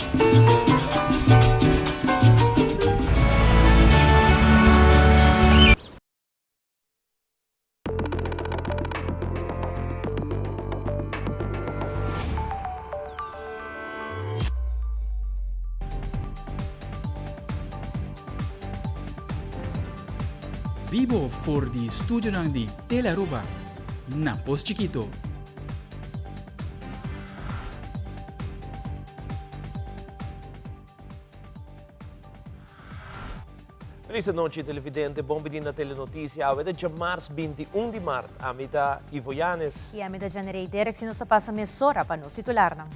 Bibo for di studionan di Telearuba na Pos Chikito. Feliz anochi televidente, bon bini na Telenoticia. Awe ta djamars 21 di mart. Ami ta Ivo Yanes. I ami ta Janerey Derks i nos ta pasa mesora pa nos titularnan.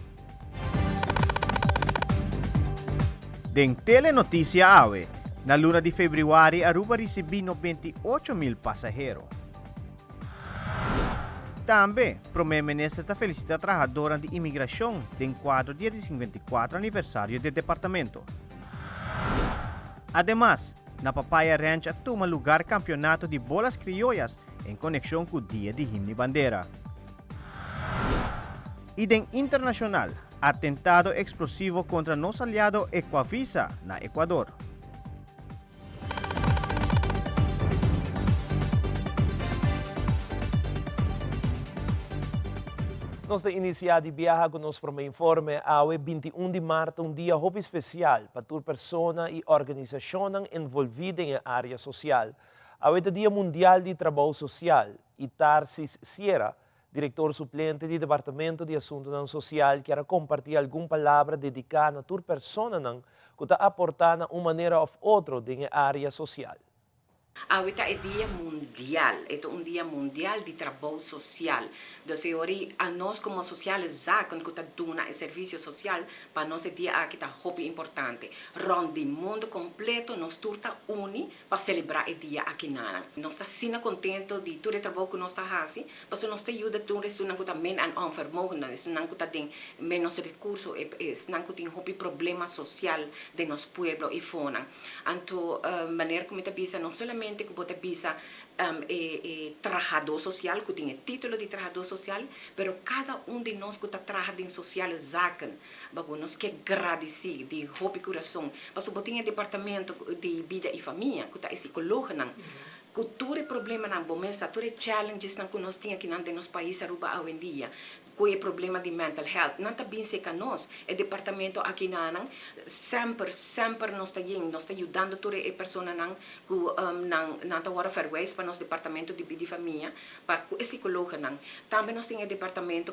Den Telenoticia awe, na luna di febrüari Aruba risibí 98 mil pasahero. Tambe, Prome Minister ta felicita trahadornan di imigracion den cuadro di e di 54 aniversario di e departamento. Ademas, na Papaya Ranch a tuma lugar campeonato di bolas criollas en conexion cu Dia di Himno y Bandera. Y den internacional, atentado explosivo contra nos aliado Ecuavisa na Ecuador. Nos ta inicia di biaha cu nos prome informe awe 21 di maart ta un dia hopi special pa tur persona y organisacionnan envolvi den e area social. Awe ta dia mundial di trabou social y Tarsis Sierra, director suplente di Departamento di Asuntonan Social kier a comparti algun palabra dedica na tur personanan cu ta aporta na un manera of otro den e area social. Awe ta e dia mundial, e ta un dia mundial di trabou sosial. Dus e ora ei anos komo sosiale zaken ku ta duna e servisio sosial, pa nos e dia aki ta hopi importante. Rònt di mundu kompleto nos tur ta uni pa selebrá e dia akinanan. Nos ta asina kontento di tur e trabou ku nos ta hasi, pasobra nos ta yuda tur esunnan ku ta min en onvermogenden, esunnan ku ta den ménos rekurso, esnan ku tin hopi problema sosial den nos pueblo i fonan. Anto manera ku mi ta bisa no solamente ku bo ta bisa e e trahadó sosial ku tin e título di trahadó sosial, pero kada un di nos ku ta traha den sosiale zaken, bago nos ke gradisí di hopi kurason pasobra bo tin e departamento di bida i famia ku ta e sikologonan ku tur e problemanan bo mes sa tur e challengesnan ku nos tin akinan den nos pais Aruba awendia Cu e problema di mental health nan ta bin seca nos, e departamento aki na nan semper semper nos ta yen, nos ta yudando tur e personanan cu nan nan ta worde verwijs pa nos departamento di bida y famia pa cu e psicologonan. Tambe nos tin e departamento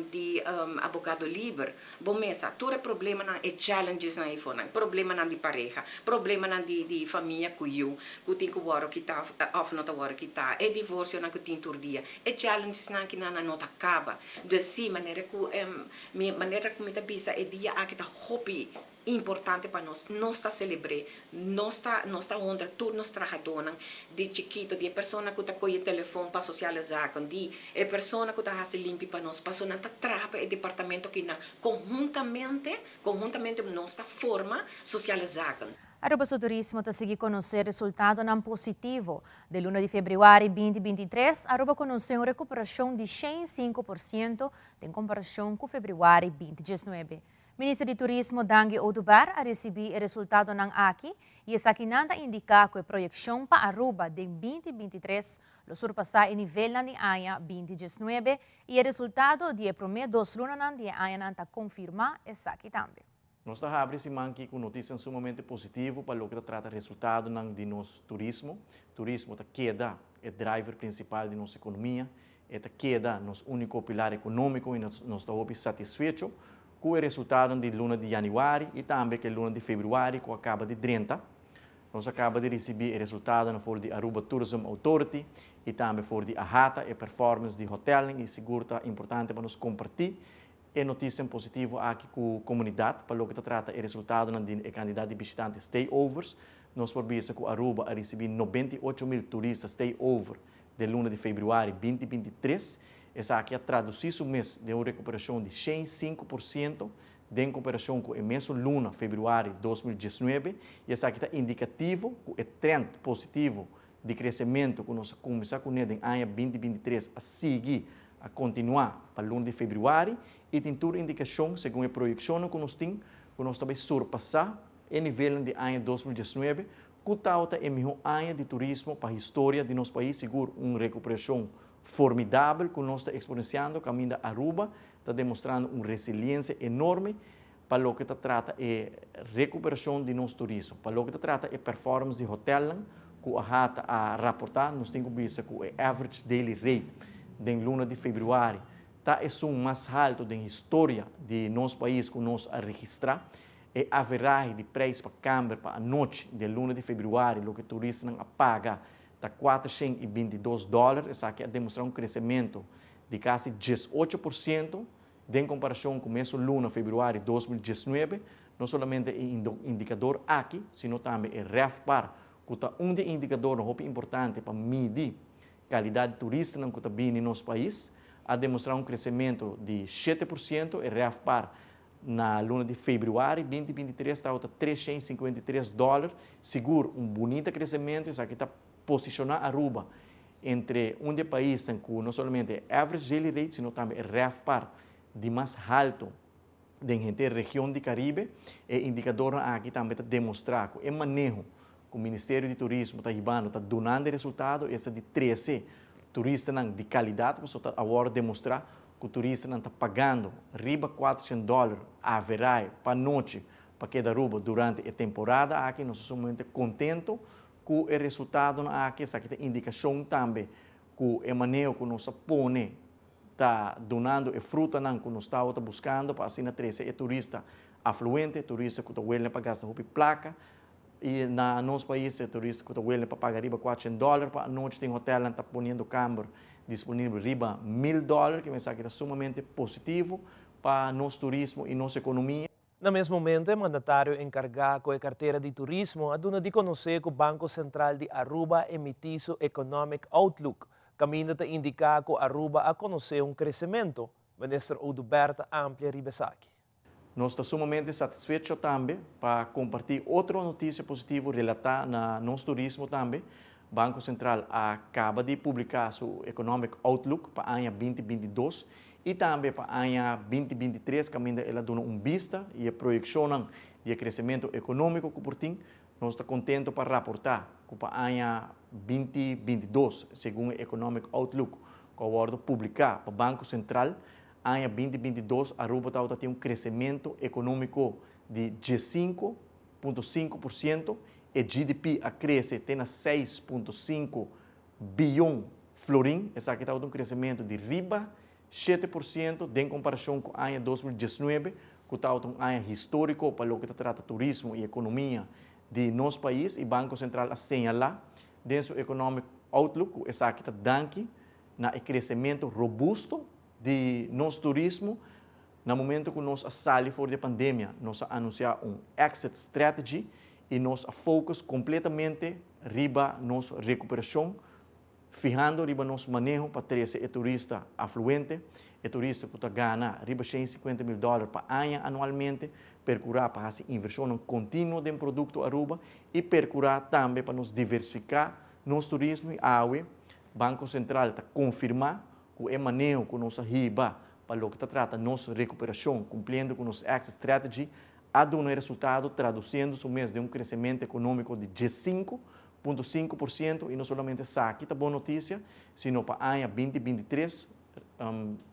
di abogado liber, bo mesa tur e problemanan e challengesnan eyfonan, problemanan di pareha, problemanan di di famia cu yu cu tin cu worde kita of no ta worde kita, e divorcionan cu tin tur dia. E challengesnan aki nan no ta caba. Dus si, manera cu mi manera cu mi ta bisa e dia aki ta hopi importante pa nos. Nos ta celebr'é, nos ta nos ta honra tur nos trahadónan, di chikito, di e persona cu ta coge telefon pa sociale zaken, di e persona cu ta haci limpi pa nos, paso nan ta traha pa e departamento aki nan. Conhuntamente, conhuntamente nos ta forma sociale zaken. Aruba su turismo ta sigui conoce resultadonan positivo. Den luna di februari 2023, Aruba conoce un recuperacion di 105% den comparacion cu februari 2019. Minister di Turismo Dangui Oduber a ricibi e resultadonan aki y esakinan ta indica cu e proyeccion pa Aruba den 2023 lo surpasa e nivelnan di aña 2019 y e resultado di e prome dos lunanan di e añanan ta confirma esaki tambe. Nos ta habri siman aki ku notisianan sumamente positivo pa loke ta trata resultadonan di nos turismo. Turismo ta keda e driver prinsipal di nos ekonomia, e ta keda nos úniko pilar ekonómiko i nos ta hopi satisfecho ku e resultadonan di luna di yanüari i tambe ku e luna di febrüari ku a kaba di drenta. Nos a kaba di risibí e resultadonan for di Aruba Tourism Authority i tambe for di AHATA, e performance di hotelnan i sigur ta importante pa nos kompartí E notisianan positivo aki ku komunidat pa loke ta trata e resultadonan di e kantidat di bishitante stayovers. Nos por bisa ku Aruba a risibí 98 mil turista stayover den luna di febrüari 2023. Esaki a tradusí su mes den un rekuperashon di 105% den komparashon ku e mesun luna febrüari 2019 i esaki ta indikativo ku e trend positivo di kresementu ku nos a kuminsá kuné den aña 2023 a sigui a kontinuá pa luna di febrüari i tin tur indikashon segun e proyekshonnan ku nos tin. ku nos ta bai surpasá e nivelnan di aña 2019, ku tabata e mihó aña di turismo pa historia di nos pais, sigur un rekuperashon formidabel ku nos ta eksperensiando kaminda Aruba ta demostrando un resiliensia enorme pa loke ta trata e rekuperashon di nos turismo. Pa loke ta trata e performance di hotelnan ku AHATA a raportá, nos tin ku bisa ku e average daily rate den luna di febrüari ta esun mas haltu den historia di nos pais ku nos a registrá. E averahe di preis pa kamber pa anochi den luna di febrüari loke turistanan a paga ta 422 dòler. Esaki a demostrá un kresementu di kasi 18% den komparashon ku mesun luna febrüari 2019. No solamente e indikador aki, sino tambe e RevPAR, ku ta un di e indikadornan hopi importante pa midi kalidat di turistanan ku ta bini nos pais, a demostrá un kresementu di 7%. E RevPAR na luna di febrüari 2023 tabata 353 dòler, sigur un bunita kresementu. Esaki ta posishoná Aruba entre un di e paisnan ku no solamente e average daily rate, sino tambe e RevPAR di mas haltu den henter region di Karibe. E indikadornan aki tambe ta demostrá ku e maneho ku Ministerio di Turismo ta hibando ta dunando e resultado, esta di trese turistanan di kalidat, pasobra ta awor demostrá ku turistanan ta pagando riba 400 dòler averahe pa nochi pa keda Aruba durante e temporada aki. Nos ta sumamente kontentu ku e resultadonan aki. Esaki ta indikashon tambe ku e maneho ku nos a pone ta dunando e frutanan ku nos tabata buskando pa asina trese e turista afluente, turista ku ta welen pa gasta hopi plaka i na nos pais, e turista ku ta welen pa paga riba 400 dòler pa anochi. Tin hotelnan ta poniendo kamber disponibel riba 1000 dòler, ku esaki ta sumamente positivo pa nos turismo i nos ekonomia. Na mes momento, e mandatario enkargá ku e kartera di turismo a duna di konosé ku Banko Sentral di Aruba a emití su Economic Outlook, kaminda ta indiká ku Aruba a konosé un kresementu. Minister Oduber ta amplia riba esaki. Nos ta sumamente satisfecho tambe pa kompartí otro notisia positivo relatá na nos turismo tambe. Banko Sentral a kaba di publiká su Economic Outlook pa aña 2022 i tambe pa aña 2023, kaminda el a duna un bista i e proyekshonnan di e kresementu ekonómiko ku por tin. Nos ta kontentu pa raportá ku pa aña 2022, segun e Economic Outlook ku a wòrdu publiká pa Banko Sentral, aña 2022 Aruba tabata tin un kresementu ekonómiko di 15.5%, e GDP a krese te na 6.5 biyon florin, esaki tabata un kresementu di riba 7% den komparashon ku aña 2019, ku tabata un aña históriko pa loke ta trata turismo i ekonomia di nos pais. I Banko Sentral a señalá den su Economic Outlook ku esaki ta danki na e kresementu robusto di nos turismo. Na momento ku nos a sali for di e pandemia, nos a anunsiá un exit strategy i nos a focus kompletamente riba nos rekuperashon, fihando riba nos maneho pa trese e turista afluente, e turista ku ta gana riba 150 mil dòler pa aña anualmente, perkurá pa hasi invershonnan kontinuo den produkto Aruba i perkurá tambe pa nos diversifiká nos turismo. I awe Banko Sentral ta konfirmá ku e maneho ku nos a hiba pa loke ta trata nos rekuperashon, kumpliendo ku nos exit strategy, a duna e resultado, tradusiendo su mes den un kresementu ekonómiko di 15.5%. I no solamente esaki ta bon notisia, sino pa aña 2023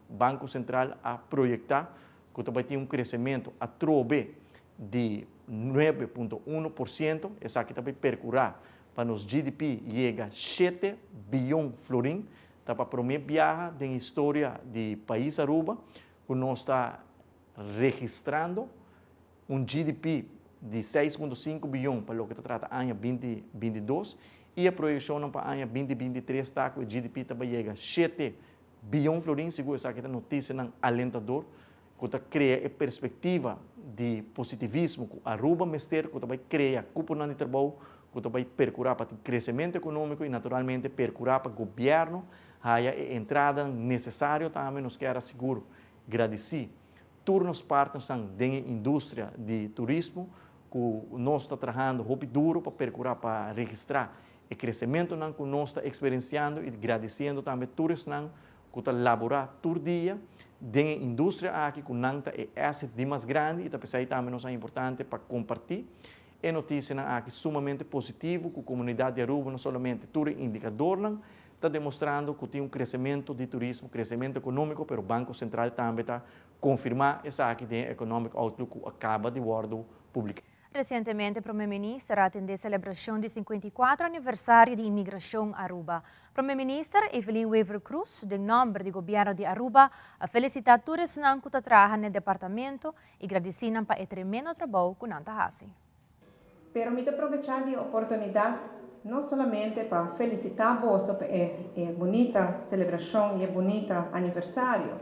Banko Sentral a proyektá ku ta bai tin un kresementu atrobe di 9.1%. Esaki ta bai perkurá pa nos GDP yega 7 biyon florin. Ta pa promé biaha den historia di pais Aruba ku nos ta registrando un GDP di 6.5 biyon pa loke ta trata aña 2022, i e proyekshonnan pa aña 2023 ta ku e GDP ta bai yega 7 biyon florin. Sigur esaki ta notisianan alentador ku ta krea e perspektiva di positivismo ku Aruba mester, ku ta bai krea kuponan di trabou, ku ta bai perkurá pa tin kresementu ekonómiko i naturalmente perkurá pa gobièrnu haya e entradanan nesesario tambe. Nos kier a sigur gradisí tur nos partnersnan den e industria di turismo ku nos ta trahando hopi duru pa perkurá pa registrá e kresementunan ku nos ta eksperensiando i gradisiendo tambe tur esnan. ku ta laborá tur dia den e industria aki ku nan ta e asset di mas grandi i ta p'esei tambe nos a importante pa kompartí e notisianan aki sumamente positivo ku komunidat di Aruba no solamente tur e indikadornan ta demostrando ku tin un kresementu di turismo, kresementu ekonómiko pero Banko Sentral tambe ta konfirmá esaki den e Economic Outlook ku a kaba di wòrdu publiká. Resientemente Prome Minister a atende selebracion di 54 aniversario di Inmigracion Aruba. Prome Minister Evelyn Wever-Croes den nomber di Gobierno di Aruba a felicita tur esnan cu ta traha n'e departamento y gradici nan pa e tremendo trabou cu nan ta haci. Pero mi ta probechá di e oportunidat no solamente pa felisitá boso pa e e bunita selebrashon i e bunita aniversario,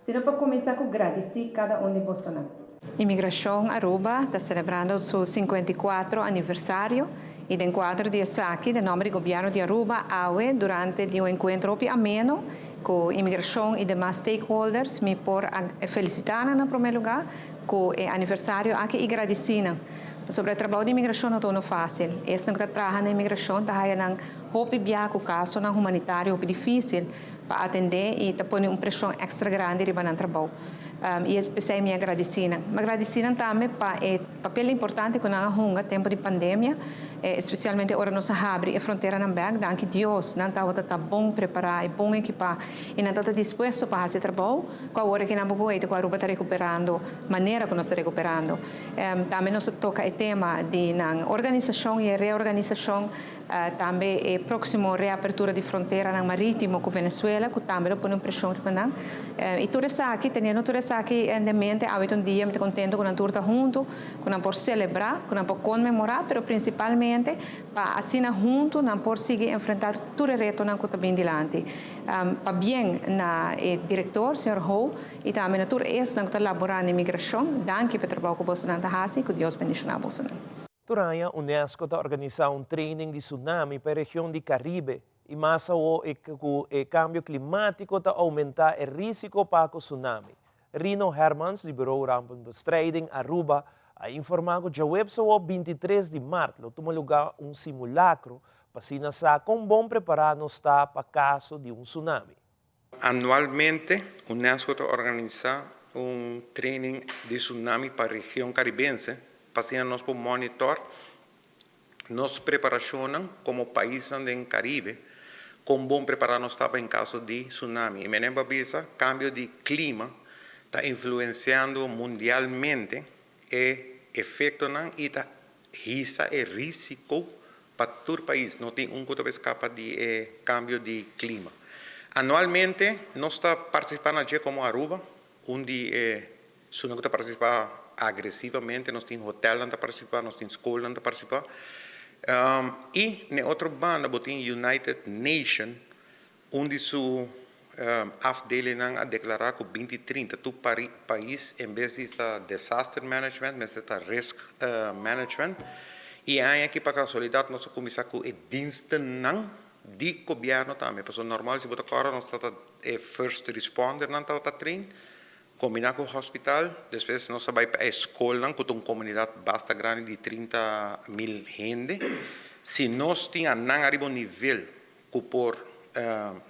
sino pa kuminsá ku gradisí kada un di bosonan. Imigrashon Aruba ta selebrando su 54 aniversario i den kuadro di esaki den nòmber di Gobièrnu di Aruba awe durante di un enkuentro hopi ameno ku imigrashon i demas stakeholders mi por a felisitá nan na promé lugá ku e aniversario aki i gradisí nan. Pasobra e trabou di imigrashon no ta unu fásil. Esnan ku ta traha na imigrashon ta haya nan hopi biaha ku kasonan humanitario hopi difísil pa atendé i ta pone un preshon èkstra grandi riba nan trabou. I p'esei mi a gradisí nan. Mi a gradisí nan tambe pa e papel importante ku nan a hunga tempu di pandemia, espesialmente ora nos a habri e fronteranan bèk. Danki Dios nan tabata ta bon prepará i bon ekipá i nan tabata dispuesto pa hasi e trabou. Ku awor aki nan por weten ku Aruba ta rekuperando manera ku nos ta rekuperando. Tambe nos a toka e tema di nan organisashon i e reorganisashon, tambe e próksimo reapertura di fronteranan marítimo ku Venezuela ku tambe lo pone un preshon riba nan. I tur esaki, teniendo tur esaki den mente, awe ta un dia mi ta kontento ku nan tur ta huntu, ku nan por selebrá, ku nan por konmemorá, pero prinsipalmente pa asina huntu nan por sigui enfrentá tur e retonan ku ta bin dilanti. Pabien na e direktor, señor Ho, i tambe na tur esnan ku ta laborá na imigrashon. Danki pa e trabou ku bosonan ta hasi i ku Dios bendishoná bosonan. Tur aña unesco ta organisá un training di tsunami pa e region di Caribe i mas awo e ku e kambio klimátiko ta oumentá e rísiko pa ku tsunami. Rino Hermans di Bureau Rampenbestrijding Aruba a informá ku djaweps awo 23 di mart lo tuma lugá un simulakro Pa asina sa kon bon prepará nos ta pa kaso di un tsunami. Anualmente unesco ta organisá un training di tsunami pa region Karibense pa asina nos por monitor nos preparashonnan komo paisnan den Karibe kon bon prepará nos ta pa en kaso di tsunami. I menen pa bisa kambio di klima ta influensiando mundialmente e efektonan i ta hisa e risiko pa tur pais. No tin un ku ta bai skapa di e kambio di klima. Anualmente nos ta partisipá na dje komo Aruba, un di e sunan ku ta partisipá agresivamente. Nos tin hotelnan ta partisipá, nos tin skolnan ta partisipá. I na e otro banda bo tin United Nation Un di su afdelingnan a deklará ku 2030 tur pais en bes di ta disaster management mester ta risk management. I e aña aki pa kasualidat nos a kuminsá ku e dienstennan di gobièrnu tambe. Pasobra normal si bo ta kòrda nos tabata e first respondernan tabata train kombiná ku hospital. Despues nos a bai pa e skolnan ku ta un komunidat basta grandi di 30.000 hende. Si nos tin a nan ariba un nivel ku por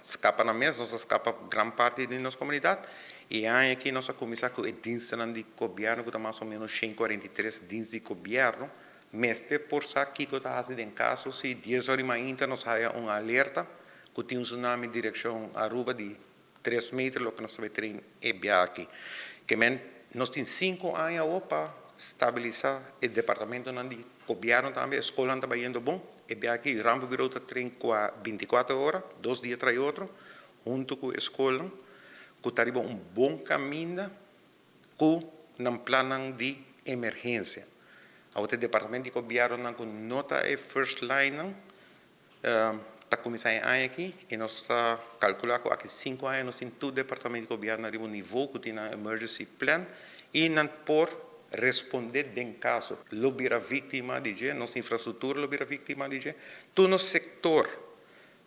skapa nan mes, nos a skapa gran parti di nos komunidat i e aña aki nos a kuminsá ku e dienstnan di gobièrnu ku ta mas o ménos 143 dienst di gobièrnu mester por sa kiko ta hasi den kaso si dies ora di mainta nos haya un alerta ku tin un tsunami direkshon Aruba di 3 meter loke nos ta bai train e bia aki. Ke men nos tin sinku aña awor pa stabilisa e departamentonan di gobièrnu tambe, e skolnan ta bayendo bon. E bia aki Rampenbureau ta train kua 24 ora, dos dia tras otro, huntu ku e skolnan ku ta riba un bon kaminda ku nan plannan di emergensia. Awor ta e departamento di gobièrnunan ku no ta e first linenan Ta kuminsá e aña aki i nos ta kalkulá ku aki sinku aña nos tin tur departamento di gobièrnu riba un nivó ku tin nan emergency plan i nan por respondé den kaso lo bira víktima di dje, nos infrastruktura lo bira víktima di dje, tur nos sektor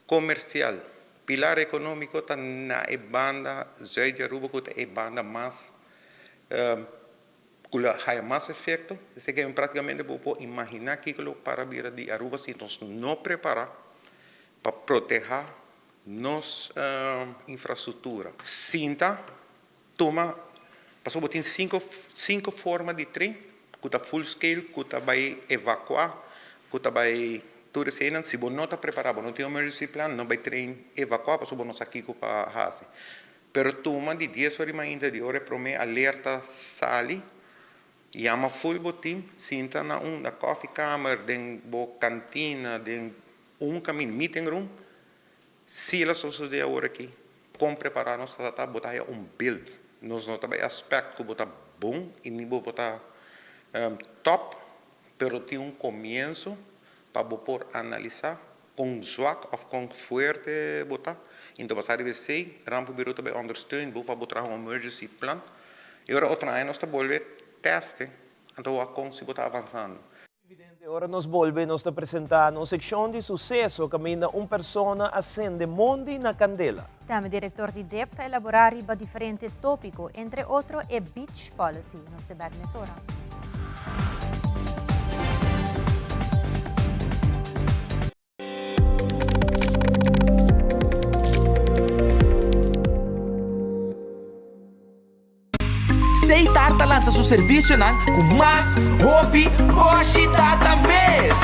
komersial, pilar ekonómiko ta na e banda zùit di Aruba ku ta e banda mas Ku lo haya mas efekto, esei ke praktikamente bo por imaginá kiko lo para bira di Aruba si nos no prepará pa protehá. nos infrastruktura. Sinta tuma, pasobra bo tin sinku sinku forma di tren ku ta full scale, ku ta bai evakuá, ku ta bai tur eseinan. Si bo no ta prepará, bo no tin un emergency plan, no bai tren evakuá pasobra bo no sa kiko pa hasi. Pero tuma di dies ora di mainta di ora e promé alerta sali, yama full bo team, sinta na un na kòfikamer, den bo kantina, den un kaminda, meeting room, si el a sosodé awor aki, kon prepará nos ta ta, bo ta haya un beeld. Nos no ta bai aspect ku bo ta bon i ni bo bo ta top, pero tin un komienso pa bo por analisá Kon zwak of kon fuerte bo ta, y ta basa riba esey, Rampenbureau ta bay ondersteun bo pa bo traha un emergency plan. Y ora otro aña nos ta bolbe teste, anto wak kon si bo ta avansando. Evidente, ora nos bolbe nos ta presenta nos seccion di suceso caminda un persona a sende mondi na candela. Tambe director di dep ta elabora riba diferente topico, entre otro e beach policy. Nos te bek mesora. Seitar ta lansa su servisionan ku mas hopi boshi data mes.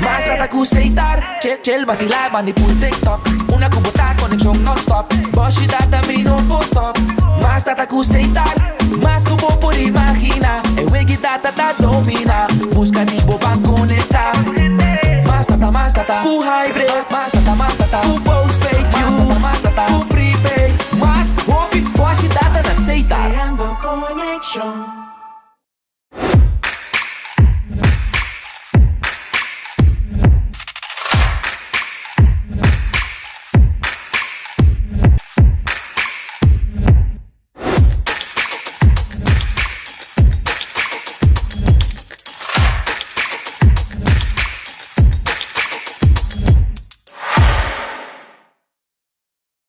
Mas data ku Seitar, chel chel basilá bandi pul TikTok. Una ku bo ta konekshon nònstòp, boshi data mi no por stòp. Mas data ku Seitar, mas ku bo por imaginá. E wegi data ta dominá, buska di bo ban konektá. Mas data, mas data ku hybrid, mas data, mas data ku postpaid, mas data, mas data ku prepaid. Mas hopi boshi data na Seitar. Creando conexion.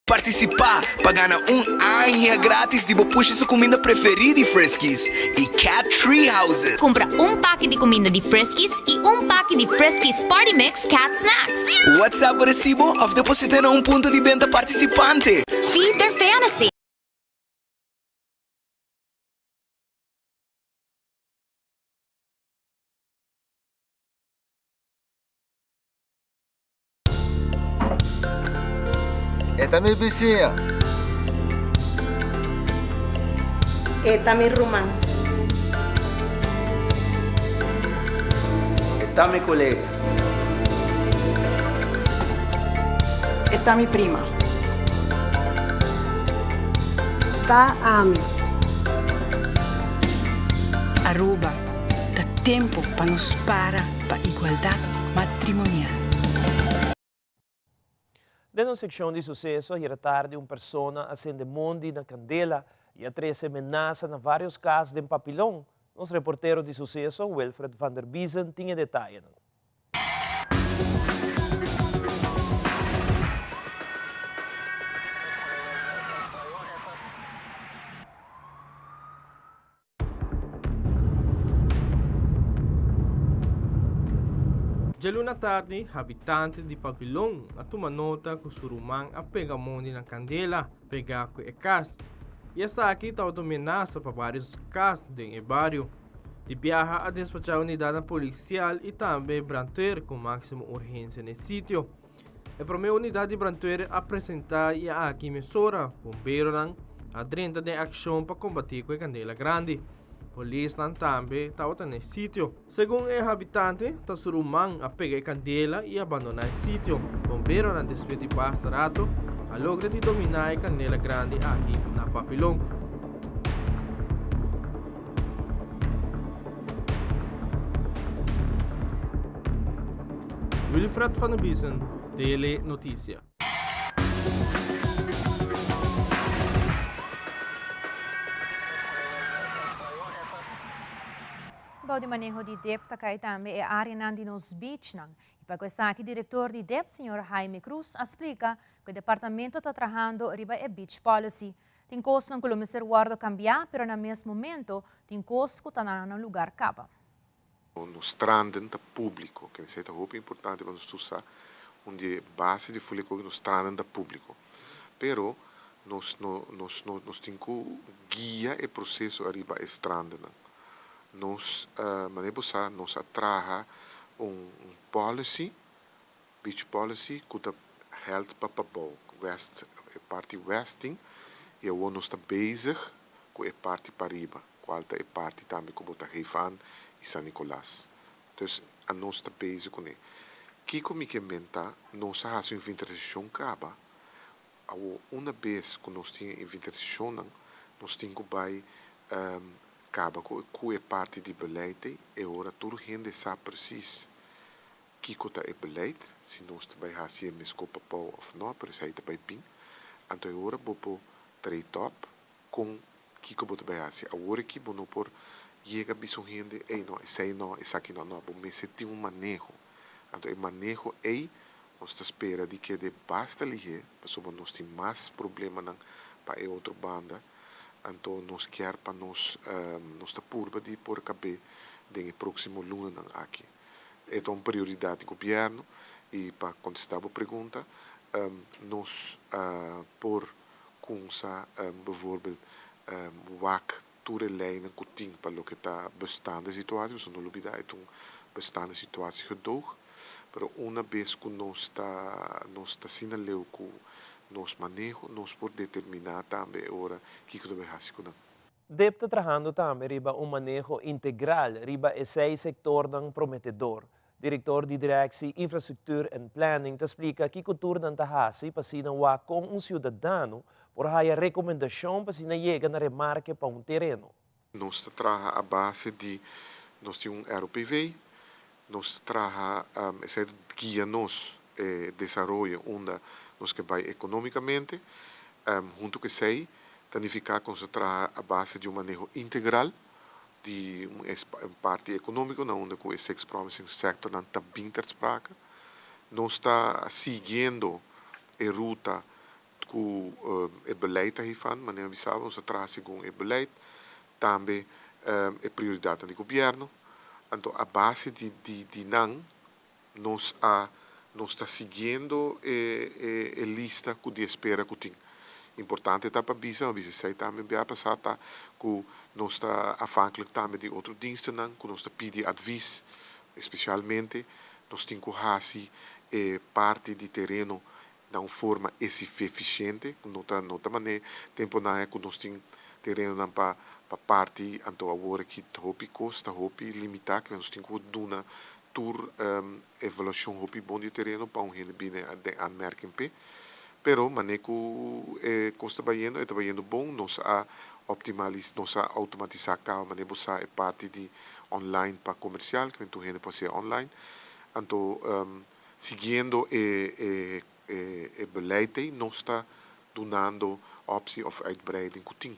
Partisipá pa gana un aña gratis di bo pushi su kuminda preferí di Friskies i Cat Tree Houses. Kumpra un paki di kuminda di Friskies i un paki di Friskies Party Mix Cat Snacks. WhatsApp bo resibo òf deposit'é na un punto di benta partisipante. Feed their fantasy! E ta mi bisiña. E ta mi ruman. E ta mi kolega. E ta mi prima. Ta ami. Aruba, ta tempo pa nos para pa igualdad matrimonial. Den un sekshon di suseso, ayera tardi un persona a sende mondi na kandela i a trese menasa na vários kas den Papilon. Nos reportero di suseso, Wilfred van der Biezen, tin e detayenan. Djaluna tardi, habitante di Papilon a tuma nota ku su ruman a pega mondi na kandela pegá ku e kas, i esaki tabata un menasa pa vários kas den e bario. Di biaha a despachá unidatnan polisial i tambe brandweer ku máksimo urgensia na e sitio. E promé unidat di brandweer a presentá i aki mesora bomberonan a drenta den akshon pa kombatí ku e kandela grandi. Polisnan tambe tabata na e sitio. Segun e habitante, ta su ruman a pega e kandela i a bandoná e sitio. Bomberonan despues di basta rato a logra di dominá e kandela grandi aki na Papilon. Wilfred van der Biesen, Tele Noticia. Bou di maneho di dep ta kai tambe e areanan di nos beachnan. I pa ku esaki direktor di dep, señor Jaime Cruz, a splika ku e departamento ta trahando riba e beach policy. Tin kosnan ku lo mester wòrdu kambiá, pero na mes momento tin kos ku ta na nan lugar kaba. Nos stranden ta públiko, ke esei ta hopi importante pa nos tur sa. Un di e base di Fuleco nos tranan ta publico. Pero nos no nos no nos tin cu guia e proceso ariba e strandanan. Nos manera bo sa nos a traha un un policy, beach policy cu ta held pa pabou, west e parti west tin y awor nos ta bezig cu e parti pariba cual ta e parti tambe cu bo ta geef aan y San Nicolas. Dus anos ta bezig kuné. Kiko mi ke menta, nos a hasi un inventarisashon kaba. Awor una bes ku nos tin e inventarisashonnan, nos tin ku bai kaba ku ku e parti di beleid ei. E ora tur hende sa presis kiko ta e beleid, si nos ta bai hasi e meskó papou òf nò, pero esei ta bai bin. Anto e ora bo por trade op Kon kiko bo ta bai hasi? Awor aki bo no por yega bisa un hende, ey no, esey no, esaki no. No, bo mester tin un maneho. Anto e maneho ey nos ta spera di kede basta lihé, pasobra nos tin mas problemanan pa e otro banda. Anto nos kier pa nos, nos ta purba di por kab'é den e próksimo lunanan aki. E ta un prioridat di gobièrnu i pa kontestá bo pregunta, nos por Kunsa bijvoorbeeld wak tur e leinan ku tin pa loke ta bestaande situatie, pasobra no lubida e ta un bestaande situatie gedoog, pero una bes ku nos ta nos ta asina leu ku nos maneho nos por determina tambe e ora kiko ta bai hasi ku nan. Dip ta trahando tambe riba un maneho integral riba e seis sektornan prometedor. Direktor di Directie Infrastructuur en Planning ta splika kiko tur nan ta hasi pa asina wak kon un siudadano por haya rekomendashon pa asina yega na remarke pa un tereno. Nos ta traha a base di, nos tin un ROPV, nos ta traha, esei ta guia nos e desaroyo unda nos ke bai economicamente. Hunto ku esei ta nifiká ku nos ta traha a base di un maneho integral di un parti economico na unda ku e six promising sectornan ta bin ter sprake. Nos ta siguiendo e ruta ku e beleid ta hifan, manera mi bisa bo, nos ta traha segun e beleid, tambe e prioridatnan di gobierno. Anto a base di di nan nos a nos ta siguiendo e e e lista ku di espera ku tin. Importante ta pa bisa, mi a bisa esei tambe bia pasá ta ku nos ta afhankelijk tambe di otro dienstennan ku nos ta pidi advis, espesialmente nos tin ku hasi e parti di tereno na un forma esifeficiente, ku no ta no ta manera temponan ku nos tin terenonan pa pa parti, anto awor aki hopi kos ta hopi limitá, ku nos tin ku duna tur evaluashon hopi bon di e tereno pa un hende bini den aanmerking p'e. Pero manera ku e kos ta bayendo, e ta bayendo bon, nos a optimalis nos a outomatisá kaba manera bo sa e parti di online pa komersial, ku tur hende por hasié online. Anto Siguiendo e e beleid ei nos ta dunando optie of uitbreiding ku tin.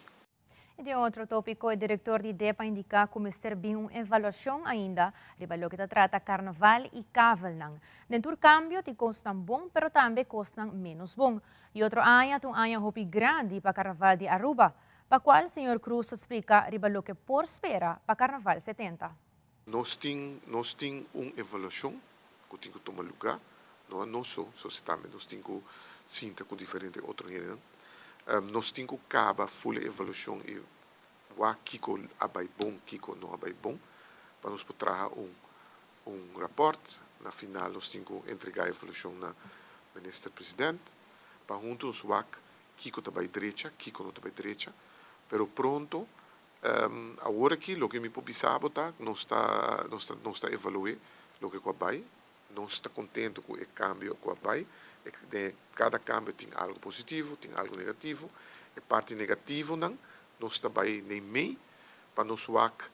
I den otro tópiko e direktor di dep a indiká ku mester bin un evaluashon ainda riba loke ta trata karnaval i kavelnan. Den tur kambio tin kosnan bon pero tambe kosnan ménos bon. I otro aña ta un aña hopi grandi pa karnaval di Aruba, pa kual señor Cruz ta splika riba loke por spera pa karnaval 70. Nos tin nos tin un evaluashon ku tin ku tuma lugá, no a nos so, so tambe nos tin ku sinta ku diferente otro hendenan. Nos tin ku kaba ful e evaluashon i wak kiko a bai bon, kiko no a bai bon, pa nos por traha un un rapòrt. Na final nos tin ku entregá e evaluashon na Minister President pa huntu nos wak kiko ta bai drecha, kiko no ta bai drecha. Pero pronto Awor aki loke mi por bisa bo ta nos ta nos ta nos ta evalu'é loke ku a bai. Nos ta kontentu ku e kambio ku a bai. Den kada kambio tin algu positivo, tin algu negativo. E parti negativonan nos ta bai neimei pa nos wak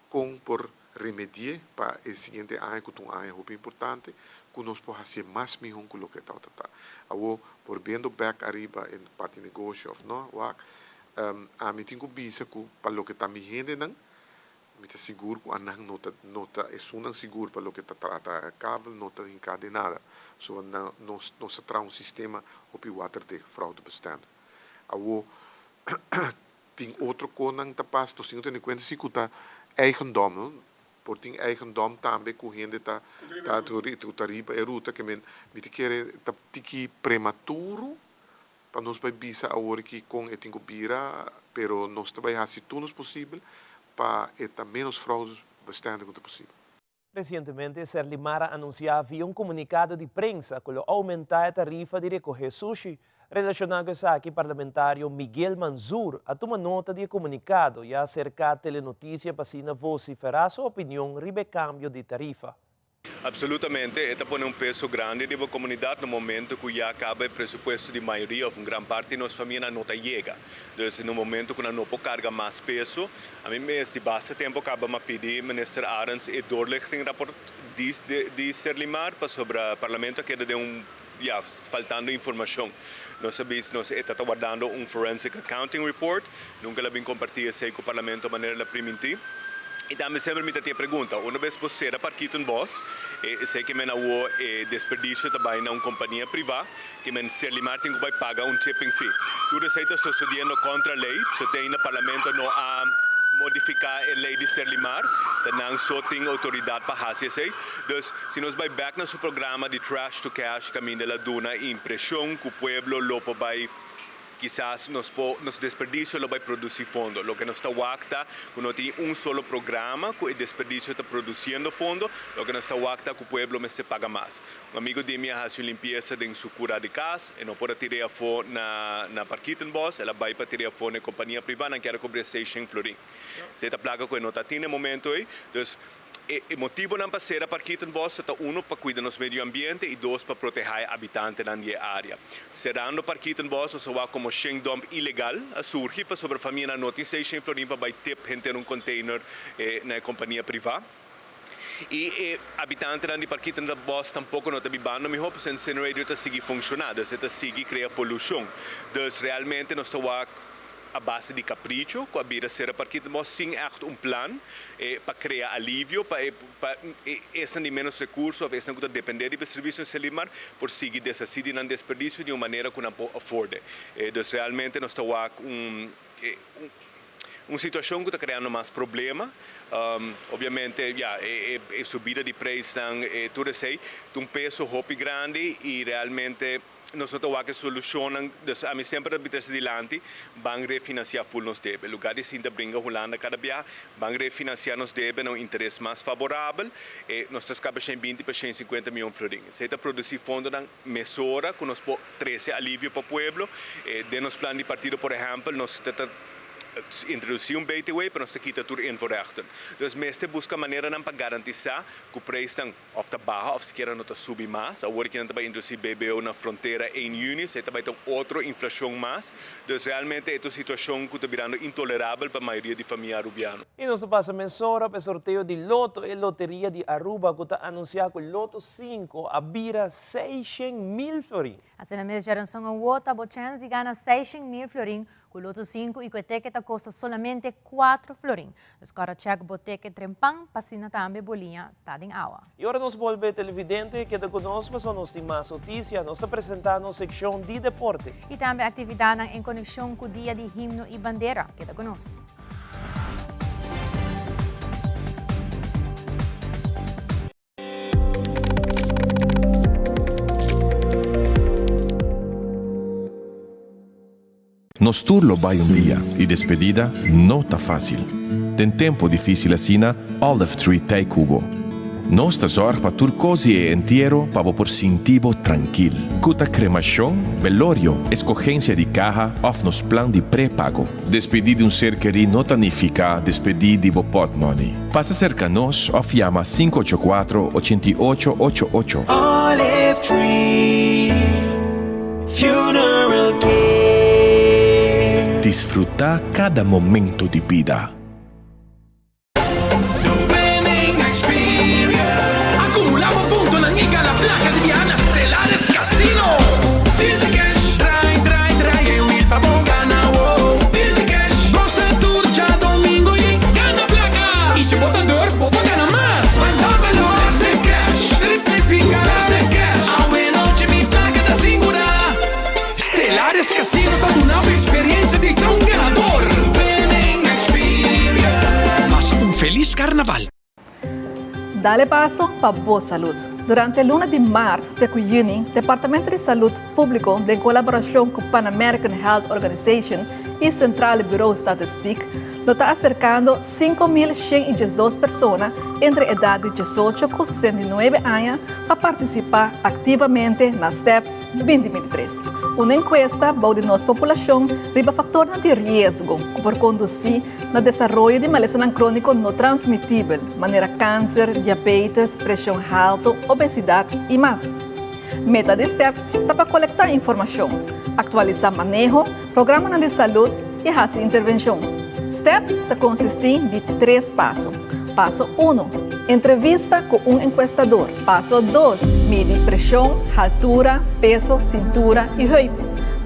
kon por remedi'é pa e siguiente aña ku ta un aña hopi importante ku nos por hasié mas mihó ku loke e tabata ta. Awor borbiendo bèk ariba e parti negoshi òf no wak Ami tin ku bisa ku pa loke ta mi hendenan, mi ta sigur ku anan no ta no ta esunnan sigur pa loke ta trata kavel no ta hinká den nada. So nan nos nos a traha un sistema hopi waterdicht, fraudebestendig. Awor tin otro konan ta pas, nos tin ku tene kuenta si ku ta eigendom, no? Por tin eigendom tambe ku hende ta ta ku ta riba e ruta ke men mi ta kere ta tiki prematuro pa nos bai bisa awor aki kon e tin ku bira pero nos ta bai hasi tur nos posibel pa e ta menos fraudebestendig ku ta posibel. Resientemente Serlimar a anunsiá via un komunikado di prensa ku lo oumentá e tarifa di rekohé sushi. Relashoná ku esaki parlamentario Miguel Manzur a tuma nota di e komunikado i a aserká Telenotisia pa asina vosiferá su opinion riba e kambio di tarifa. Absolutamente, e ta pone un peso grandi riba comunidad na momento cu ya caba e presupuesto di mayoria of un gran parti di nos famianan no ta yega. Dus na un momento cu nan no por carga mas peso, ami mes di basta tempo caba m'a pidi Minister Arends e doorlichting rapport di di Serlimar pasobra Parlamento a keda den un ya faltando informacion. Nos a bisa nos e ta ta wardando un forensic accounting report, nunca el a bin comparti esey cu Parlamento manera el a priminti. Y tambe semper mi ta tin e pregunta, una bes bo cera Parkietenbos, esey ke men awo e desperdicio ta bay na un compania priva, ke men Serlimar tin cu bay paga un tipping fee. Tur esey ta sosodiendo contra ley, so te ainda Parlamento no a modifica e ley di Serlimar, ta nan so tin autoridad pa haci esey. Dus, si nos bay bek na su programa di trash to cash caminda el a duna e impresion cu pueblo lo por bay Kisas nos por, nos desperdicio lo bai produci fondo. Loke nos ta wak ta cu no tin un solo programa cu e desperdicio ta produciendo fondo. Loke nos ta wak ta cu pueblo mester paga mas. Un amigo di mi a haci un limpieza den su cura di cas. E no por a tir'é afo na na Parkietenbos. El a bai pa tir'é afo na e compania priva. Nan kier a cobr'é seishent florin. Esey ta placa cu e no ta tin na e momento ey. Dus. E motibonan pa sera Parkietenbos ta uno pa cuida nos medio ambiente y dos pa proteha e habitantenan di e area. Serando Parkietenbos nos a wak como shen dump ilegal a surgi pasobra famianan no tin seishen florin pa bay tip henter un container na e compania priva. Y e habitantenan di Parkietenbos tampoco no ta bibando miho pasobra e incinerator ta sigui funciona, dus e ta sigui crea polucion. Dus realmente nos ta wak. a base di capricho cu a bira sera Parkietenbos sin echt un plan pa crea alivio pa e pa esnan di menos recurso of esnan cu ta depende riba e servicio di Selimar por sigui deshaci di nan desperdicio di un manera cu nan por afforde. Dus realmente nos ta wak un un situacion cu ta creando mas problema. Obviamente ya e subida di prijsnan tur esey ta un peso hopi grandi y realmente. Nos no ta wak e solushonnan, dus ami semper ta bita esei dilanti, ban refinansiá ful nos debe. Lugá di sinta bringa Hulanda kada bia, ban refinansiá nos debe na un interes mas faborabel, e nos ta skapa shen binti pa shen sinkuenta mion florin. Esei ta produsí fondonan mesora ku nos por trese alivio pa pueblo. Den nos plan di partido por ehèmpel nos ta ta introdusí un BTW, pero nos ta kita tur invoerrechten. Dus mester buska maneranan pa garantisá ku preisnan. Of ta baha of sikiera no ta subi mas. Awor ki nan ta bai introduci BBO na frontera ein juni, esei ta bai ta un otro inflacion mas. Dus realmente e ta un situacion cu ta birando intolerabel pa mayoria di famia Arubiano. Y nos ta pasa mesora pa e sorteo di Lotto, e loteria di Aruba cu ta anuncia cu Lotto sinku a bira 600,000 florin. Asina mes Djaranson awor ta bo chens di gana 600,000 florin Ku loto sinku i ku e teke ta kosta solamente kuatro florin. Dus kòrda chèk bo teke trempan pa asina tambe bo liña ta den awa. I ora nos bolbe televidente keda ku nos pasobra nos tin mas notisia. Nos ta presentá nos sekshon di deporte. I tambe aktividatnan en konekshon ku Dia di Himno i Bandera. Keda ku nos. Nos tur lo bai un dia y despedida no ta facil. Den tempo dificil asina, Olive Tree t'ei cu bo. Nos ta zorg pa tur cos di e entiero pa bo por sinti bo trankil. Cu ta cremacion, velorio, escogencia di caha of nos plan di prepago. Despedí di un ser kerí no ta nifiká despedí di bo pòtmòni. Pasa serka nos òf yama 584 88 88. Olive Tree Funeral Care. Disfrutá kada momento di bida. The winning experience. Acumula bo puntonan y gana placa di biaha na Stellares Casino. Build the cash, draai, draai, draai e wheel pa bo gana, wow. Build the cash, goza tur djadomingo y gana placa. Y si bo ta durf, bo por gana mas. Mandamelo, That's the cash, trip mi finga, that's the cash. Awe nochi mi placa ta singura. Stellares Casino ta duna bo experiencia di ta un ganador. Winning experience. Dale paso pa bo salud. Durante luna di maart te cu juni, Departamento di Salud Publico den colaboracion cu Pan American Health Organization y Centrale Bureau Statistiek lo ta acercando 5112 persona entre edad di 18 cu 69 aña pa participa activamente na STEPS 2023. Un encuesta bou di nos populacion riba factornan di riesgo cu por conduci na desaroyo di malesanan crónico no transmitibel, manera cáncer, diabetes, presion halto, obesidad y mas. Meta di STEPS ta pa colecta informacion, actualisa maneho, programanan di salud y haci intervencion. STEPS ta consisti di tres paso. Paso uno, Entrevista cu un encuestador. Paso dos, Midi presion, haltura, peso, cintura y heup.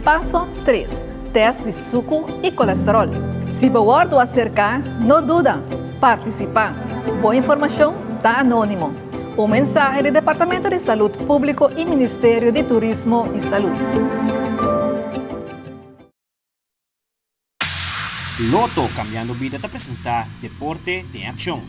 Paso tres, Test di suku i kolesterol. Si bo wòrdu aserká, no duda, partisipá. Bo informashon ta anónimo. Un mensahe di Departamento di Salud Públiko i Ministerio di Turismo i Salud. Lotto Cambiando Bida ta presentá Deporte den Akshon.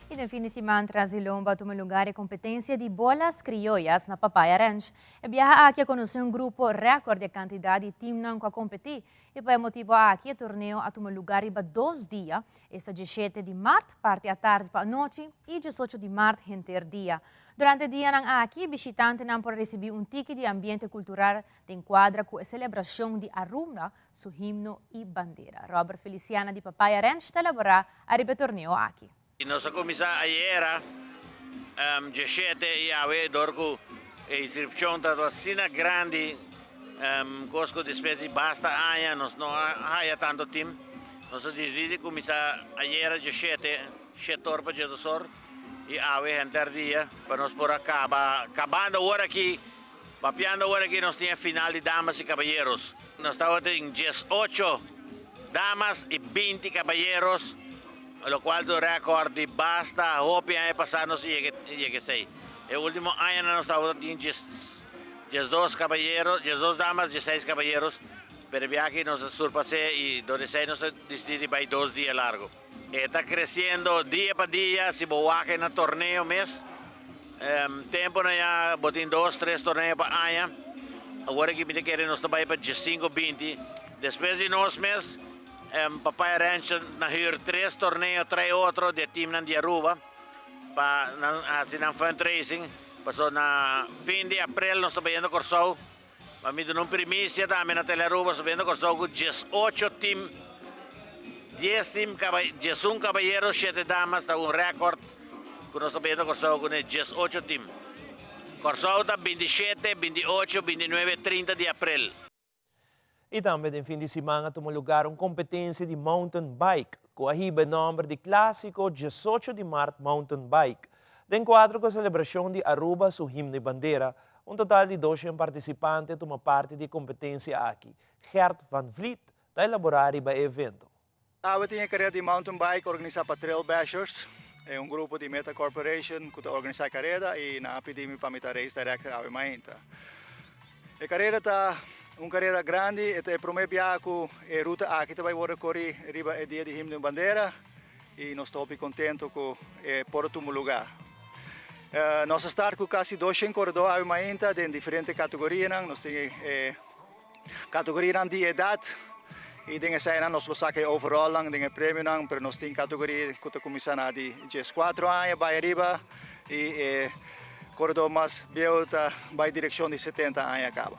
Y den fin di siman tras di lomba a tuma lugar e competencia di bolas criollas na Papaya Ranch. E biaha aki a conoce un grupo record di e cantidad di teamnan cu a competi. Y pa e motibo aki e torneo a tuma lugar riba dos dia, esta diesshete di maart parti atardi pa anochi y diesocho di maart henter dia. Durante e dianan aki bishitantenan por a ricibi un tiki di ambiente cultural den cuadra cu e celebracion di Aruba su himno y bandera. Robert Feliciana di Papaya Ranch ta elabora ariba e torneo aki. Nos a kuminsá ayera diesshete i awe dor ku e inskripshon ta asina grandi kos ku despues di basta aña nos no a haya tantu tim. Nos a disidí di kuminsá ayera diesshete, shete or pa diesdos or i awe henter dia pa nos por a kaba kabando awor aki. Papiando awor aki nos tin e final di damas y caballeros. Nos tabatin 18 damas y 20 caballeros, locual ta un record di basta hopi aña pasa nos yega yega esey. E ultimo añanan nos tabatin 12 caballeros, 12 damas, 16 caballeros, pero e biaha aki nos a surpas'e y dor di esey nos a dicidi di bay dos dia largo. E ta creciendo dia pa dia, si bo wak e na torneo mes. Temponan ya bo tin dos, tres torneo pa aña. Awor aki mi ta kere nos ta bai pa diesinco, binti. Despues di nos mes, Papaya Ranch na huur tres torneo trae otro di e teamnan di Aruba pa nan hasi nan fundraising. Pasobra na fin di aprel nos ta bayendo Kòrsou. Pa mi duna un primisia tambe na Telearuba, nos ta bayendo Kòrsou ku diesocho team. Dies team, diesun kabayero, shete damas ta un rèkòrt ku nos ta bayendo Kòrsou ku ne diesocho team. Kòrsou ta bintishete, bintiocho, bintinuebe, trinta di aprel. I tambe den fin di siman a tuma lugar un kompetensia di mountain bike ku a hiba e nòmber di Klásiko 18 di Mart Mountain Bike. Den kuadro ku e selebrashon di Aruba su himno i bandera, un total di doshen partisipante a tuma parti di e kompetensia aki. Gert van Vliet ta elaborá riba e evento. Awe tin e karera di mountain bike organisá pa Trail Bashers, e un grupo di Meta Corporation ku ta organisá e karera i nan a pidi mi pa mi ta race director awe mainta. E karera ta un karera grandi, e ta e promé biaha ku e ruta aki ta bai wòrdu korí riba e dia di Himno i Bandera i nos ta hopi kontentu ku e por a tuma lugá. Nos a start ku kasi 200 koredó awe mainta den diferente kategorianan, nos tin e Kategorianan di edat i den eseinan nos lo saka e overallnan den e premionan, pero nos tin kategoria ku ta kuminsá na di 14 aña bai ariba i e koredó mas bieu ta bai direkshon di 70 aña kaba.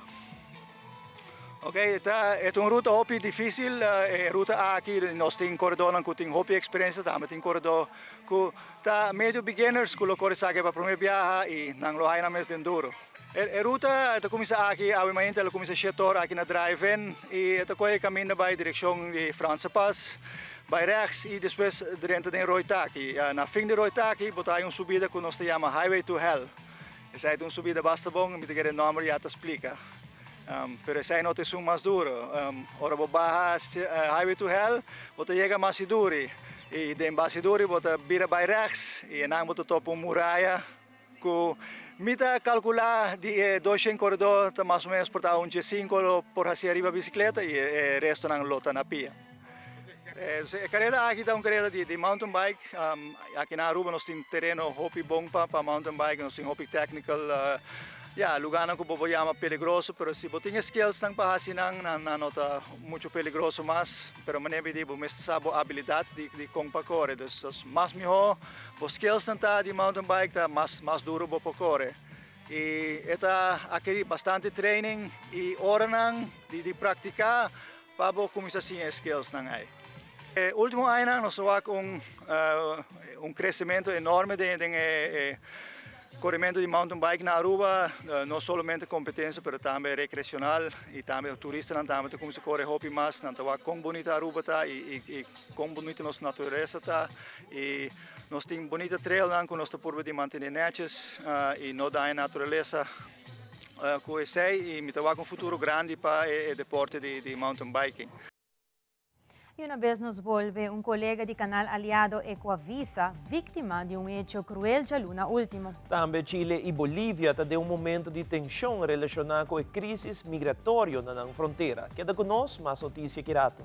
Ok, ta e ta un ruta hopi difísil, e ruta aki nos tin koredónan ku tin hopi eksperensia, tambe tin koredó ku ta medio beginners ku lo kore esaki pa promé biaha i nan lo haña nan mes den duro. E ruta ta kuminsá aki awe mainta, el a kuminsá shete ora aki na Drive-In i e ta kohe kaminda bai direkshon di Franse Pas, bai rechts i despues drenta den Rooi Taki. Na fin di Rooi Taki bo ta haña un subida ku nos ta yama Highway to Hell. Esei ta un subida basta bon, mi ta kere e nòmber ya ta splika. Pero esei no ta esun mas duro. Ora bo baha Highway to Hell bo ta yega Masiduri i den Masiduri bo ta bira bai rechts i enan bo ta topa un muraya. Ku mi ta kalkulá di e doshen koredó ta mas o ménos por ta un diesinko lo por hasi ariba bisikleta i e restonan lo ta na pia. E kareda aki ta un kareda di mountain bike. Aki na Aruba nos tin tereno hopi bon pa mountain bike, nos tin hopi technical ya lugarnan ku bo por yama peligroso, pero si bo tin e skillsnan pa hasi nan, nan no ta mucho peligroso mas. Pero manera mi di bo mester sa bo abilidat di kon pa kore. Dus mas miho bo skillsnan ta di mountain bike ta mas duro bo por kore. I e ta akeri bastante training i oranan di praktiká pa bo kuminsá siña e skillsnan ei. E último añanan nos a wak un un kresementu enorme den den e korementu di mountain bike na Aruba, no solamente kompetensia pero tambe rekreashonal i tambe turistanan tambe ta kuminsá kore hopi mas, nan ta wak kon bunita Aruba ta i i kon bunita nos naturalesa ta i Nos tin bunita trailnan ku nos ta purba di mantené nètjes i no daña naturalesa ku esei i mi ta wak un futuro grandi pa e deporte di mountain biking. I una bes nos bolbe un kolega di Kanal Aliado Ecuavisa víktima di un hecho kruel djaluna último. Tambe Chile i Bolivia ta den un momento di tenshon relashoná ku e krísis migratorio na nan frontera. Keda ku nos, mas notisia ki rato.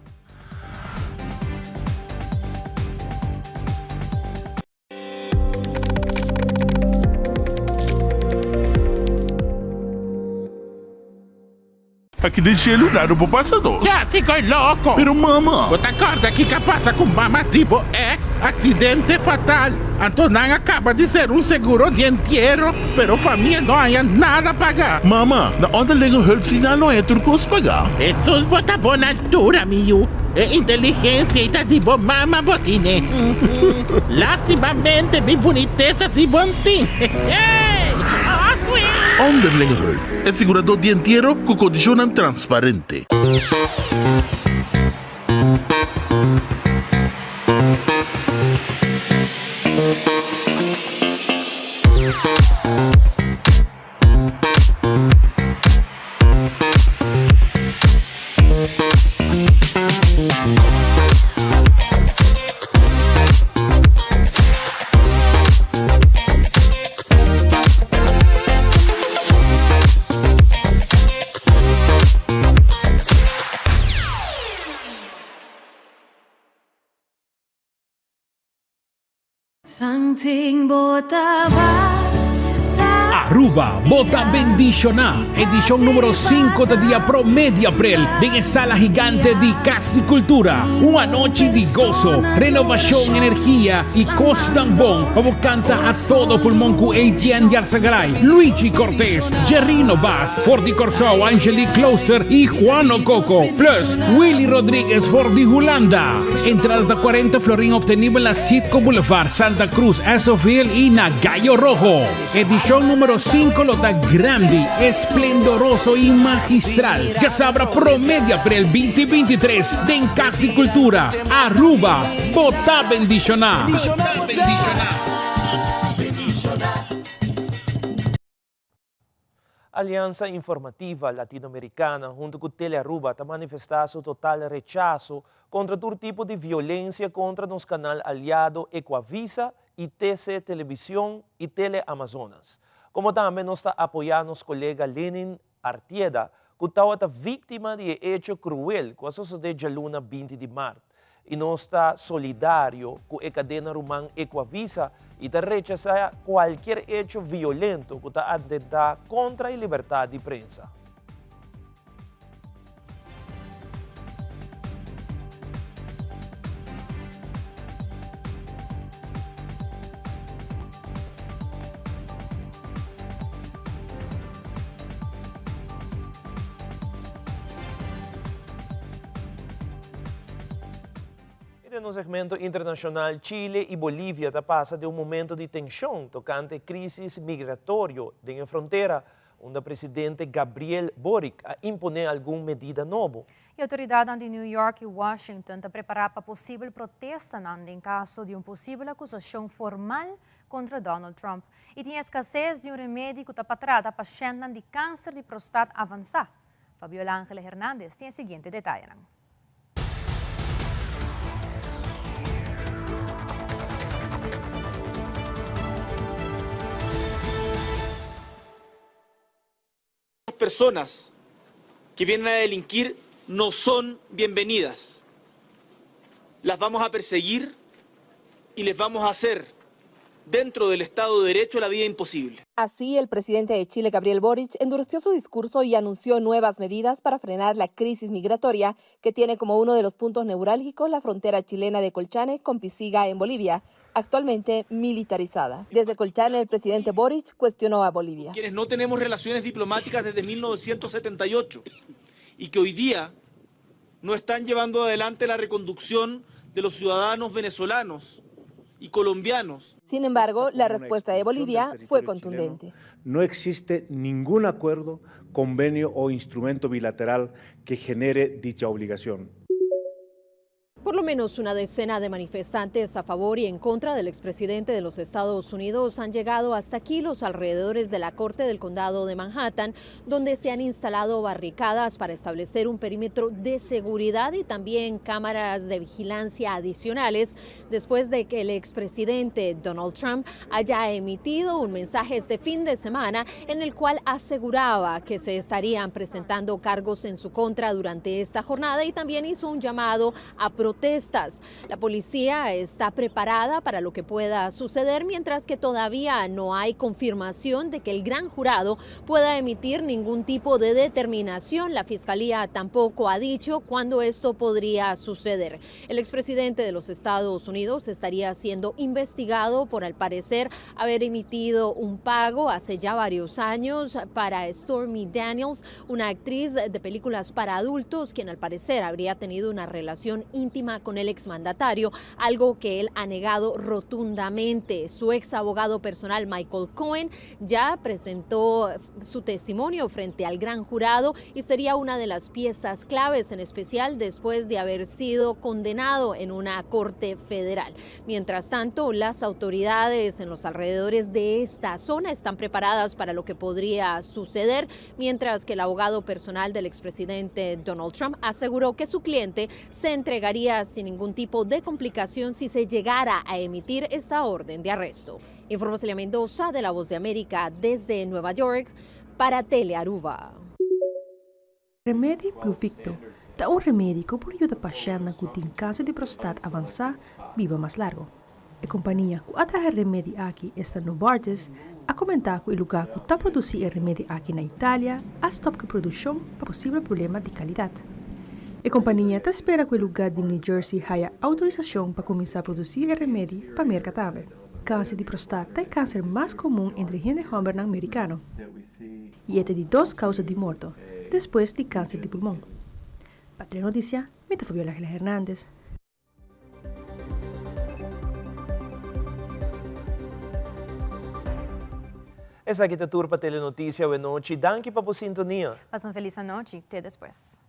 Aki den shelu na no por pasa nos. Ya si koe loko. Pero mama. Bo ta kòrda kiko a pasa ku mama di bo ex? Aksidente fatal. Anto nan a kaba di ser un seguro di entiero, pero famia no haña nada paga. Mama, na onderlinge hulp si nan lo haña tur kos paga. Hesus bo ta bon altura mi yu. E inteligencia ei ta di bo mama bo tine. Lastimamente mi bunitesa si bon tin. Onderlinge hulp, e sigurador di entiero ku kondishonnan transparente. Aruba, bo ta bendiciona! Edicion numero cinco ta dia prome di april den e sala gigante di Cas di Cultura. Un anochi di gozo, renovacion, energia y cosnan bon pa bo canta a todo pulmon cu Etienne Yarzagaray, Luigi Cortez, Jerrino Baas, for di Corsou, Angelique Klooster y Juano Coco, plus Willy Rodriguez for di Hulanda. Entrada ta 40 florin obtenibel na Citgo Boulevard, Santa Cruz, Esso-ville y na Gallo Rojo. Edicion numero 5 lo ta grandi, esplendoroso y magistral. Djasabra prome di april 2023 den Cas di Cultura, Aruba. Bo ta bendiciona! Aliansa Informativa Latinoamericana hunto cu Telearuba ta manifesta su total rechaso contra tur tipo di violencia contra nos canal aliado Ecuavisa y TC Television y Teleamazonas. Como tambe nos ta apoya nos colega Lenin Artieda cu tawata victima di e hecho cruel cu a sosode djaluna 20 di maart. I nos ta solidario ku e kadena ruman Ecuavisa i ta rechasá kualkier echo violento ku ta atentá kontra e libertat di prensa. I den nos segmento internashonal, Chile i Bolivia ta pasa den un momento di tenshon tokante e krísis migratorio den e frontera, unda presidente Gabriel Boric a imponé algun medida nobo. E outoridatnan di New York i Washington ta prepará pa posibel protestanan den kaso di un posibel akusashon formal kontra Donald Trump. I tin eskases di un remedi ku ta pa trata pashèntnan di kanser di prostat avansá. Fabiola Angela Hernandez tin e siguiente detayenan. Personas que vienen a delinquir no son bienvenidas. Las vamos a perseguir y les vamos a hacer dentro del Estado de Derecho la vida imposible. Así, el presidente de Chile, Gabriel Boric, endureció su discurso y anunció nuevas medidas para frenar la crisis migratoria que tiene como uno de los puntos neurálgicos la frontera chilena de Colchane con Pisiga en Bolivia, actualmente militarizada. Desde Colchane, el presidente Boric cuestionó a Bolivia. Quienes no tenemos relaciones diplomáticas desde 1978 y que hoy día no están llevando adelante la reconducción de los ciudadanos venezolanos y colombianos. Sin embargo, la respuesta de Bolivia fue contundente. No existe ningún acuerdo, convenio o instrumento bilateral que genere dicha obligación. Por lo menos una decena de manifestantes a favor y en contra del expresidente de los Estados Unidos han llegado hasta aquí, los alrededores de la Corte del Condado de Manhattan, donde se han instalado barricadas para establecer un perímetro de seguridad y también cámaras de vigilancia adicionales, después de que el expresidente Donald Trump haya emitido un mensaje este fin de semana en el cual aseguraba que se estarían presentando cargos en su contra durante esta jornada y también hizo un llamado a protestas. La policía está preparada para lo que pueda suceder, mientras que todavía no hay confirmación de que el gran jurado pueda emitir ningún tipo de determinación. La fiscalía tampoco ha dicho cuándo esto podría suceder. El expresidente de los Estados Unidos estaría siendo investigado por, al parecer, haber emitido un pago hace ya varios años para Stormy Daniels, una actriz de películas para adultos, quien al parecer habría tenido una relación íntima con el exmandatario, algo que él ha negado rotundamente. Su ex abogado personal, Michael Cohen, ya presentó su testimonio frente al gran jurado y sería una de las piezas claves, en especial después de haber sido condenado en una corte federal. Mientras tanto, las autoridades en los alrededores de esta zona están preparadas para lo que podría suceder, mientras que el abogado personal del expresidente Donald Trump aseguró que su cliente se entregaría sin ningún tipo de complicación si se llegara a emitir esta orden de arresto. Informó Celia Mendoza de La Voz de América desde Nueva York para Telearuba. Remedi Pluvicto ta un remedi ku por yuda pashèntnan ku tin kanser di prostat avansá biba mas largu. E kompania ku a traha e remedi aki, esta Novartis, a komentá ku e lugá ku ta produsí e remedi aki na Italia a stòp ku e produkshon pa posibel problema di kalidat. E kompania ta spera ku e lugá di New Jersey haya outorisashon pa kuminsá produsí e remedi pa Merka tambe. Kanser di prostat ta e kanser mas komun entre hende hòmbernan merikano i e ta di dos kousa di morto despues di kanser di pulmon. Pa Telenoticia, mi ta Fabiola Gila Hernandez. Esaki ta tur pa Telenoticia awenochi. Danki pa bo sintonia. Pasa un felis anochi. Te despues.